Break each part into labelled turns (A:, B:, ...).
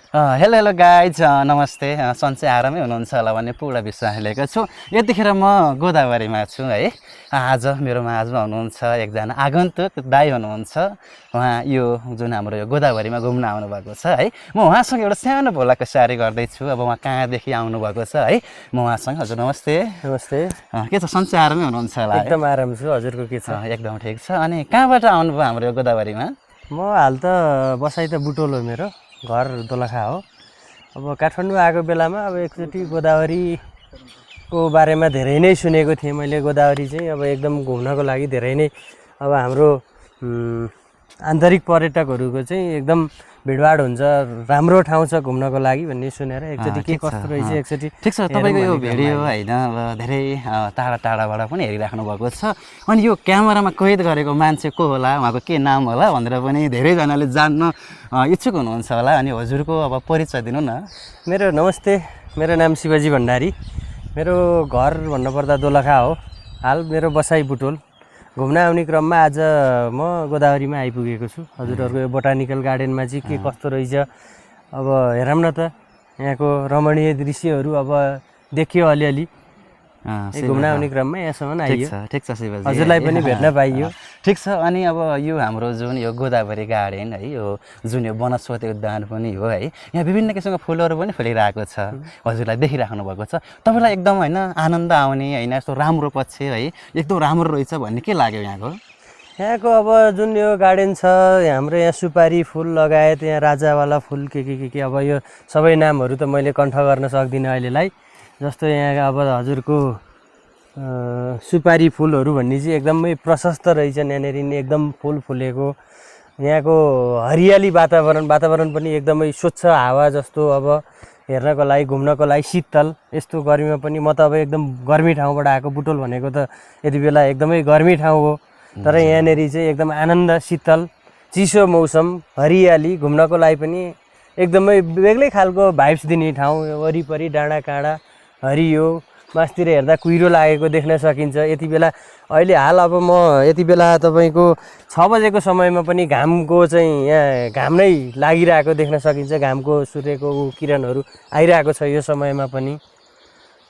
A: Hello hello guys नमस्ते सन्चै आरामै हुनुहुन्छ होला भन्ने पुरा विश्वास लिएको छु। यतिखेर म गोदावरीमा छु है। आज मेरो माझमा हुनुहुन्छ एकजना आगन्तुक दाइ हुनुहुन्छ। उहाँ यो जुन हाम्रो यो गोदावरीमा घुम्न आउनुभएको छ है। म उहाँसँग एउटा सानो भोलाको सारी गर्दैछु। अब उहाँ कहाँदेखि आउनुभएको छ है। म उहाँसँग हजुर नमस्ते।
B: नमस्ते।
A: के छ सन्चै आरामै हुनुहुन्छ होला?
B: एकदम आराम छु। हजुरको के छ?
A: एकदम ठिक छ। अनि कहाँबाट आउनुभयो हाम्रो यो गोदावरीमा?
B: म हाल त बसाइ त बुटोल हो, मेरो घर दोलखा हो। अब काठमाडौँ आएको बेलामा अब एकचोटि गोदावरीको बारेमा धेरै नै सुनेको थिएँ मैले। गोदावरी चाहिँ अब एकदम घुम्नको लागि धेरै नै अब हाम्रो आन्तरिक पर्यटकहरूको चाहिँ एकदम भिडभाड हुन्छ, राम्रो ठाउँ छ घुम्नको लागि भन्ने सुनेर एकचोटि के कस्तो रहेछ एकचोटि।
A: ठिक छ, तपाईँको यो भिडियो होइन अब धेरै टाढा टाढाबाट पनि हेरिराख्नु भएको छ। अनि यो क्यामेरामा कैद गरेको मान्छे को होला, उहाँको के नाम होला भनेर पनि धेरैजनाले जान्न इच्छुक हुनुहुन्छ होला। अनि हजुरको अब परिचय दिनु न।
B: नमस्ते, मेरो नाम शिवजी भण्डारी। मेरो घर भन्नुपर्दा दोलखा हो। हाल मेरो बसाइ बुटोल। घुम्न आउने क्रममा आज म गोदावरीमा आइपुगेको छु। हजुरहरूको यो बोटानिकल गार्डनमा चाहिँ के कस्तो रहेछ अब हेरौँ न त। यहाँको रमणीय दृश्यहरू अब देखियो अलिअलि। घुम्न आउने क्रममा यहाँसम्म आइयो।
A: ठिक छ शिवजी,
B: हजुरलाई पनि भेट्न पाइयो।
A: ठिक छ। अनि अब यो हाम्रो जुन यो गोदावरी गार्डन है, यो जुन यो वनस्पति उद्यान पनि हो है, यहाँ विभिन्न किसिमको फुलहरू पनि फुलिरहेको छ। हजुरलाई देखिराख्नु भएको छ। तपाईँलाई एकदम होइन आनन्द आउने होइन यस्तो राम्रो पक्ष है, एकदम राम्रो रहेछ भन्ने के लाग्यो यहाँको?
B: यहाँको अब जुन यो गार्डन छ, हाम्रो यहाँ सुपारी फुल लगायत यहाँ राजावाला फुल के अब यो सबै नामहरू त मैले कण्ठ गर्न सक्दिनँ अहिलेलाई। जस्तो यहाँ अब हजुरको सुपारी फुलहरू भन्ने चाहिँ एकदमै प्रशस्त रहेछ। यहाँनिर एकदम फुल फुलेको, यहाँको हरियाली वातावरण पनि एकदमै स्वच्छ हावा जस्तो अब हेर्नको लागि घुम्नको लागि शीतल। यस्तो गर्मीमा पनि म त अब एकदम गर्मी ठाउँबाट आएको। बुटोल भनेको त यति बेला एकदमै गर्मी ठाउँ हो, तर यहाँनिर चाहिँ एकदम आनन्द, शीतल, चिसो मौसम, हरियाली, घुम्नको लागि पनि एकदमै बेग्लै खालको भाइब्स दिने ठाउँ। वरिपरि डाँडा काँडा हरियो, मासतिर हेर्दा कुहिरो लागेको देख्न सकिन्छ। यति बेला अहिले हाल अब म यति बेला तपाईँको 6 बजेको समयमा पनि घामको चाहिँ यहाँ घाम नै लागिरहेको देख्न सकिन्छ। घामको सूर्यको किरणहरू आइरहेको छ यो समयमा पनि।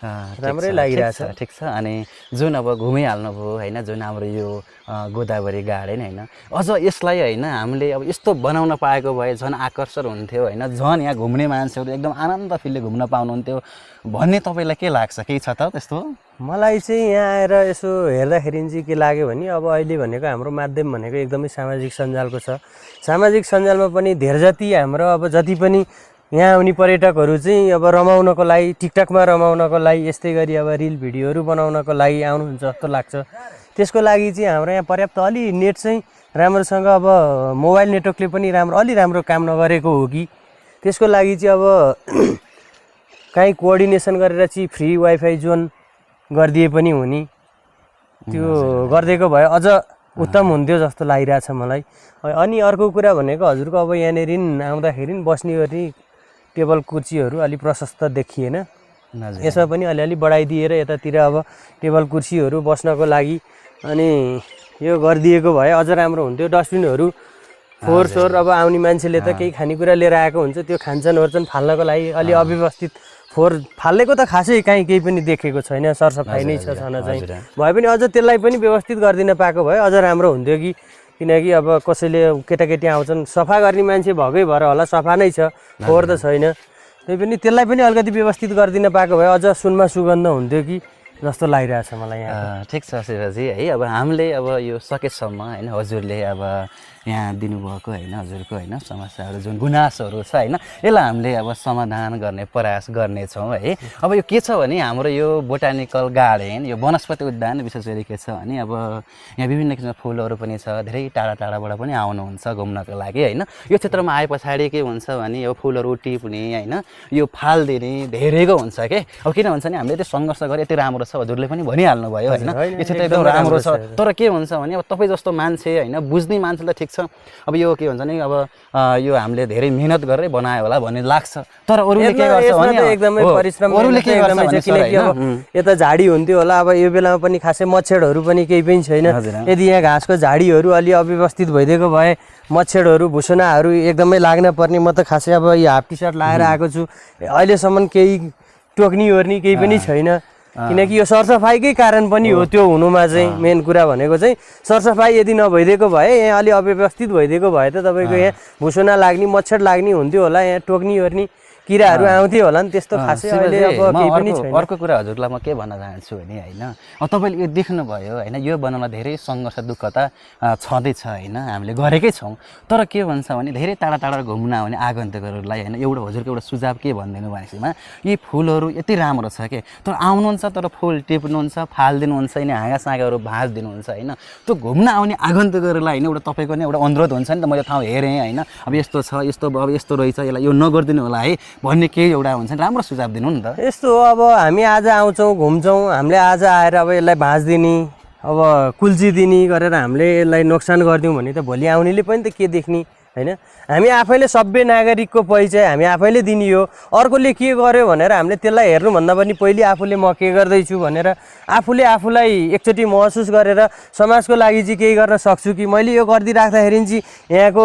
B: राम्रै लागिरहेछ।
A: ठिक छ। अनि जुन अब घुमिहाल्नुभयो होइन, जुन हाम्रो यो गोदावरी गार्डन होइन, अझ यसलाई होइन हामीले अब यस्तो बनाउन पाएको भए झन् आकर्षण हुन्थ्यो होइन, झन् यहाँ घुम्ने मान्छेहरू एकदम आनन्द फिलले घुम्न पाउनुहुन्थ्यो भन्ने तपाईँलाई के लाग्छ? केही छ त त्यस्तो?
B: मलाई चाहिँ यहाँ आएर यसो हेर्दाखेरि चाहिँ के लाग्यो भने अब अहिले भनेको हाम्रो माध्यम भनेको एकदमै सामाजिक सञ्जालको छ। सामाजिक सञ्जालमा पनि धेर जति हाम्रो अब जति पनि यहाँ आउने पर्यटकहरू चाहिँ अब रमाउनको लागि, टिकटकमा रमाउनको लागि, यस्तै गरी अब रिल भिडियोहरू बनाउनको लागि आउनुहुन्छ जस्तो लाग्छ। त्यसको लागि चाहिँ हाम्रो यहाँ पर्याप्त अलि नेट चाहिँ राम्रोसँग अब मोबाइल नेटवर्कले पनि अलि राम्रो काम नगरेको हो कि त्यसको लागि चाहिँ अब काहीँ कोअर्डिनेसन गरेर चाहिँ फ्री वाइफाई जोन गरिदिए पनि हुने, त्यो गरिदिएको भए अझ उत्तम हुन्थ्यो जस्तो लागिरहेछ मलाई। अनि अर्को कुरा भनेको हजुरको अब यहाँनिर आउँदाखेरि बस्ने गरी टेबल कुर्सीहरू अलि प्रशस्त देखिएन। यसमा पनि अलिअलि बढाइदिएर यतातिर अब टेबल कुर्सीहरू बस्नको लागि अनि यो गरिदिएको भए अझ राम्रो हुन्थ्यो। डस्टबिनहरू फोहोर अब आउने मान्छेले त केही खानेकुरा लिएर आएको हुन्छ, त्यो खान्छन् ओर्छन्, फाल्नको लागि अलि अव्यवस्थित फोहोर फालेको त खासै केही पनि देखेको छैन। सरसफाइ नै छ छन चाहिँ भए पनि अझ त्यसलाई पनि व्यवस्थित गरिदिन पाएको भए अझ राम्रो हुन्थ्यो कि। किनकि अब कसैले केटाकेटी आउँछन्, सफा गर्ने मान्छे भएकै भएर होला, सफा नै छ, फोहोर त छैन। त्यही पनि त्यसलाई पनि अलिकति व्यवस्थित गरिदिन पाएको भए अझ सुनमा सुगन्ध हुन्थ्यो कि जस्तो लागिरहेछ मलाई यहाँ।
A: ठिक छ शिवजी है। अब हामीले अब यो सकेसम्म होइन हजुरले अब यहाँ दिनुभएको होइन हजुरको होइन समस्याहरू जुन गुनासोहरू छ होइन, यसलाई हामीले अब समाधान गर्ने प्रयास गर्नेछौँ है। अब यो के छ भने हाम्रो यो बोटानिकल गार्डन, यो वनस्पति उद्यान विशेष गरी के छ भने अब यहाँ विभिन्न किसिमका फुलहरू पनि छ। धेरै टाढा टाढाबाट पनि आउनुहुन्छ घुम्नको लागि होइन। यो क्षेत्रमा आए पछाडि के हुन्छ भने यो फुलहरू टिप्ने होइन, यो फालिदिने धेरैको हुन्छ के। अब किन हुन्छ भने हामीले त्यो सङ्घर्ष गरेर यति राम्रो छ हजुरले पनि भनिहाल्नु भयो होइन, यो क्षेत्र एकदम राम्रो छ। तर के हुन्छ भने अब तपाईँ जस्तो मान्छे होइन, बुझ्ने मान्छेलाई ठिक छ लाग्छ अब यो के भन्छ नि अब यो हामीले धेरै मेहनत गरेर बनायो होला भन्ने लाग्छ तर अरूले के गर्छ भने
B: एकदमै परिश्रम
A: अरूले के गर्छ भने
B: किनकि अब यता झाडी हुन्थ्यो होला अब यो बेलामा पनि खासै मच्छरहरू पनि केही पनि छैन यदि यहाँ घाँसको झाडीहरू अलि अव्यवस्थित भइदिएको भए मच्छरहरू भुसुनाहरू एकदमै लाग्न पर्ने म त खासै अब यो हाफ टी सर्ट लगाएर आएको छु अहिलेसम्म केही टोक्नी ओर्नी केही पनि छैन किनकि यो सरसफाइकै कारण पनि हो त्यो हुनुमा चाहिँ मेन कुरा भनेको चाहिँ सरसफाइ यदि नभइदिएको भए यहाँ अलि अव्यवस्थित भइदिएको भए त तपाईँको यहाँ भुसुना लाग्ने मच्छर लाग्ने हुन्थ्यो होला यहाँ टोक्नी ओर्नी किराहरू आउँथ्यो होला नि त्यस्तो खासै अहिले अब केही पनि छैन
A: अर्को कुरा हजुरलाई म के भन्न चाहन्छु भने होइन अब तपाईँले यो देख्नुभयो होइन यो बनाउन धेरै सङ्घर्ष दुःखता छँदैछ होइन हामीले गरेकै छौँ तर के भन्छ भने धेरै टाढा टाढा घुम्न आउने आगन्तुकहरूलाई होइन एउटा हजुरको एउटा सुझाव के भनिदिनु भनेमा यी फुलहरू यति राम्रो छ के तर आउनुहुन्छ तर फुल टिप्नुहुन्छ फालिदिनुहुन्छ होइन हाँगासाँगाहरू भाँचिदिनुहुन्छ होइन त्यो घुम्न आउने आगन्तुकहरूलाई होइन एउटा तपाईँको नै एउटा अनुरोध हुन्छ नि त मैले ठाउँ हेरेँ होइन अब यस्तो छ यस्तो अब यस्तो रहेछ यसलाई यो नगरिदिनु होला है भन्ने केही एउटा हुन्छ नि राम्रो सुझाव दिनु नि त
B: यस्तो हो अब हामी आज आउँछौँ घुम्छौँ हामीले आज आएर अब यसलाई भाँचिदिने अब कुल्चिदिने गरेर हामीले यसलाई नोक्सान गरिदिउँ भने त भोलि आउनेले पनि त के देख्ने होइन हामी आफैले सभ्य नागरिकको परिचय हामी आफैले दिने हो अर्कोले के गर्यो भनेर हामीले त्यसलाई हेर्नुभन्दा पनि पहिले आफूले म के गर्दैछु भनेर आफूले आफूलाई एकचोटि महसुस गरेर समाजको लागि चाहिँ केही गर्न सक्छु कि मैले यो गरिदिइराख्दाखेरि चाहिँ यहाँको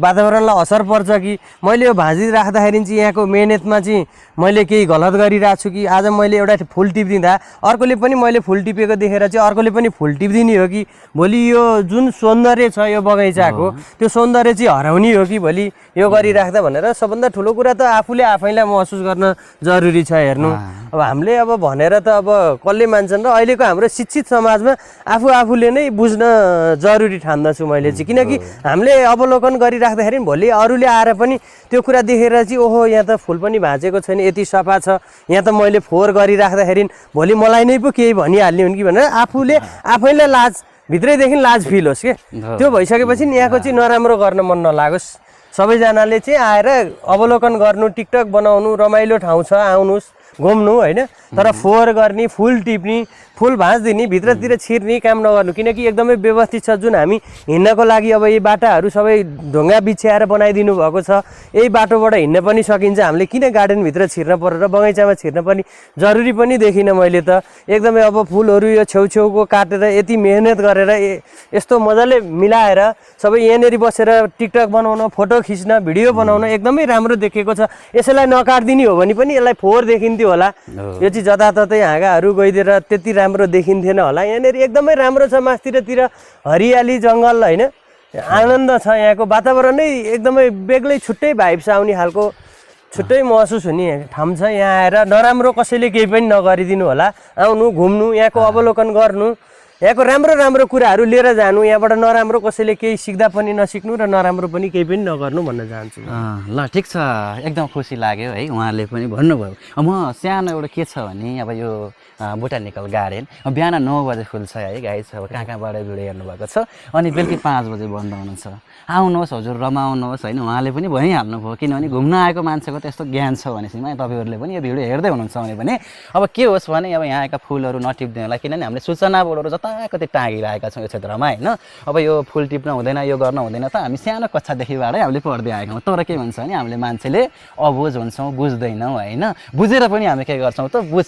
B: वातावरणलाई असर पर्छ कि मैले यो भाँचिराख्दाखेरि चाहिँ यहाँको मेहनतमा चाहिँ मैले केही गलत गरिरहेको छु कि आज मैले एउटा फुल टिपिदिँदा अर्कोले पनि मैले फुल टिपेको देखेर चाहिँ अर्कोले पनि फुल टिपिदिने हो कि भोलि यो जुन सौन्दर्य छ यो बगैँचाको त्यो सौन्दर्य चाहिँ हराउने हो कि भोलि यो गरिराख्दा भनेर सबभन्दा ठुलो कुरा त आफूले आफैलाई महसुस गर्न जरुरी छ हेर्नु अब हामीले अब भनेर त अब कसले मान्छन् र अहिलेको हाम्रो शिक्षित समाजमा आफूले नै बुझ्न जरुरी ठान्दछु मैले चाहिँ किनकि हामीले अवलोकन गरिराख्दाखेरि भोलि अरूले आएर पनि त्यो कुरा देखेर चाहिँ ओहो यहाँ त फुल पनि भाँचेको छैन यति सफा छ यहाँ त मैले फोहोर गरिराख्दाखेरि भोलि मलाई नै पो केही भनिहाल्ने हुन् कि भनेर आफूले आफैलाई लाज भित्रैदेखि लाज फिल होस् के त्यो भइसकेपछि यहाँको चाहिँ नराम्रो गर्न मन नलागोस् सबैजनाले चाहिँ आएर अवलोकन गर्नु टिकटक बनाउनु रमाइलो ठाउँ छ आउनुहोस् घुम्नु होइन तर फोहोर गर्ने फुल टिप्ने फुल भाँचिदिने भित्रतिर छिर्ने काम नगर्नु किनकि एकदमै व्यवस्थित छ जुन हामी हिँड्नको लागि अब यी बाटाहरू सबै ढुङ्गा बिछ्याएर बनाइदिनु भएको छ यही बाटोबाट हिँड्न पनि सकिन्छ हामीले किन गार्डनभित्र छिर्न पर्यो र बगैँचामा छिर्न पनि जरुरी पनि देखिनँ मैले त एकदमै अब फुलहरू यो छेउछेउको काटेर यति मेहनत गरेर यस्तो मजाले मिलाएर सबै यहाँनिर बसेर टिकटक बनाउन फोटो खिच्न भिडियो बनाउन एकदमै राम्रो देखेको छ यसैलाई नकाटिदिने हो भने पनि यसलाई फोहोर देखिन्थ्यो होला यो चाहिँ जताततै हाँगाहरू गइदिएर त्यति राम्रो देखिन्थेन होला यहाँनिर एकदमै राम्रो छ मास्तिरतिर हरियाली जङ्गल होइन आनन्द छ यहाँको वातावरण नै एकदमै बेग्लै छुट्टै भाइब्स आउने खालको छुट्टै महसुस हुने ठाउँ छ यहाँ आएर नराम्रो कसैले केही पनि नगरिदिनु होला आउनु घुम्नु यहाँको अवलोकन गर्नु यहाँको राम्रो राम्रो कुराहरू लिएर जानु यहाँबाट नराम्रो कसैले केही सिक्दा पनि नसिक्नु र नराम्रो पनि केही पनि नगर्नु भन्न चाहन्छु
A: ल ठिक छ एकदम खुसी लाग्यो है उहाँले पनि भन्नुभयो म सानो एउटा के छ भने अब यो बोटानिकल गार्डन बिहान 9 बजे खुल्छ है गाइस अब कहाँबाट भिडियो हेर्नुभएको छ अनि बेलुकी 5 बजे बन्द हुनुहुन्छ आउनुहोस् हजुर रमाउनुहोस् होइन उहाँले पनि भनिहाल्नु भयो किनभने घुम्न आएको मान्छेको त यस्तो ज्ञान छ भनेपछि तपाईँहरूले पनि यो भिडियो हेर्दै हुनुहुन्छ भने अब के होस् भने अब यहाँका फुलहरू नटिप्दैनलाई किनभने हामीले सूचना बोर्डहरू जताकतै टाँगिरहेका छौँ यो क्षेत्रमा होइन अब यो फुल टिप्न हुँदैन यो गर्न हुँदैन त हामी सानो कक्षादेखिबाटै हामीले पढ्दै आएका हौँ तर के भन्छ भने हामीले मान्छेले अबुझ हुन्छौँ बुझ्दैनौँ होइन बुझेर पनि हामी के गर्छौँ त बुझ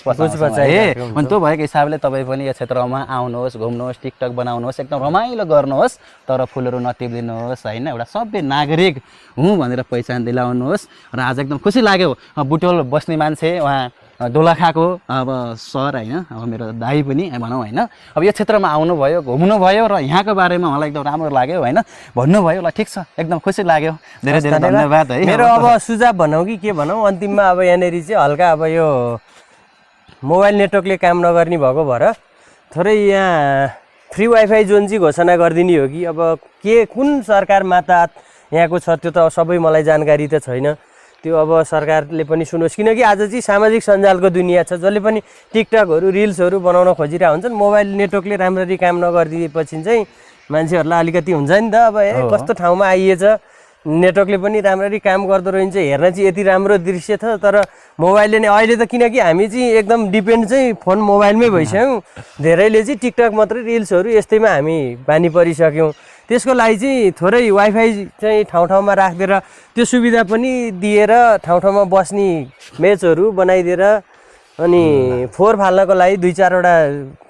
A: अनि त्यो भएको हिसाबले तपाईँ पनि यो क्षेत्रमा आउनुहोस् घुम्नुहोस् टिकटक बनाउनुहोस् एकदम रमाइलो गर्नुहोस् तर फुलहरू नटिप्दिनुहोस् होइन एउटा सभ्य नागरिक हुँ भनेर पहिचान दिलाउनुहोस् र आज एकदम खुसी लाग्यो बुटोल बस्ने मान्छे उहाँ दोलखाको अब सर होइन अब मेरो दाइ पनि भनौँ होइन अब यो क्षेत्रमा आउनुभयो घुम्नुभयो र यहाँको बारेमा मलाई एकदम राम्रो लाग्यो होइन भन्नुभयो ल ठिक छ एकदम खुसी लाग्यो धेरै धेरै धन्यवाद है
B: मेरो अब सुझाव भनौँ कि के भनौँ अन्तिममा अब यहाँनिर चाहिँ हल्का अब यो मोबाइल नेटवर्कले काम नगर्ने भएको भएर थोरै यहाँ फ्री वाइफाई जोन चाहिँ घोषणा गरिदिने हो कि अब के कुन सरकार मातहत यहाँको छ त्यो त सबै मलाई जानकारी त छैन त्यो अब सरकारले पनि सुनोस् किनकि आज चाहिँ सामाजिक सञ्जालको दुनियाँ छ जसले पनि टिकटकहरू रिल्सहरू बनाउन खोजिरहेको हुन्छन् मोबाइल नेटवर्कले राम्ररी काम नगरिदिएपछि चाहिँ मान्छेहरूलाई अलिकति हुन्छ नि त अब कस्तो ठाउँमा आइएछ नेटवर्कले पनि राम्ररी काम गर्दो रहन्छ हेर्न चाहिँ यति राम्रो दृश्य छ तर मोबाइलले नै अहिले त किनकि हामी चाहिँ एकदम डिपेन्ड चाहिँ फोन मोबाइलमै भइसक्यौँ धेरैले चाहिँ टिकटक मात्रै रिल्सहरू यस्तैमा हामी बानी परिसक्यौँ त्यसको लागि चाहिँ थोरै वाइफाई चाहिँ ठाउँ ठाउँमा राखिदिएर त्यो सुविधा पनि दिएर ठाउँ ठाउँमा बस्ने मेचहरू बनाइदिएर अनि फोहोर फाल्नको लागि 2-4वटा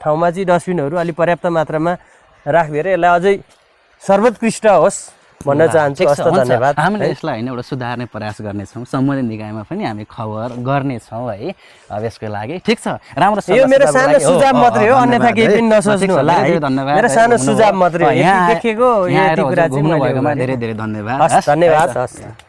B: ठाउँमा चाहिँ डस्टबिनहरू अलिक पर्याप्त मात्रामा राखिदिएर यसलाई अझै सर्वोत्कृष्ट होस् भन्न चाहन्छु।
A: ठिक छ,
B: हस्त
A: हुन्छ।
B: धन्यवाद।
A: हामीले यसलाई होइन एउटा सुधार्ने प्रयास गर्नेछौँ, सम्बन्धित निकायमा पनि हामी खबर गर्नेछौँ है अब यसको लागि। ठिक छ, राम्रो
B: यो मेरो सानो सुझाव मात्रै हो, अन्यथा केही पनि नसोच्नु होला है।
A: धन्यवाद,
B: मेरो सानो सुझाव मात्रै हो,
A: यहाँ
B: देखेको
A: यहाँ
B: यति कुरा चाहिँ
A: घुम्नु
B: मैले
A: भएकोमा
B: भने।
A: धेरै धेरै धन्यवाद।
B: हस्, धन्यवाद। हस्।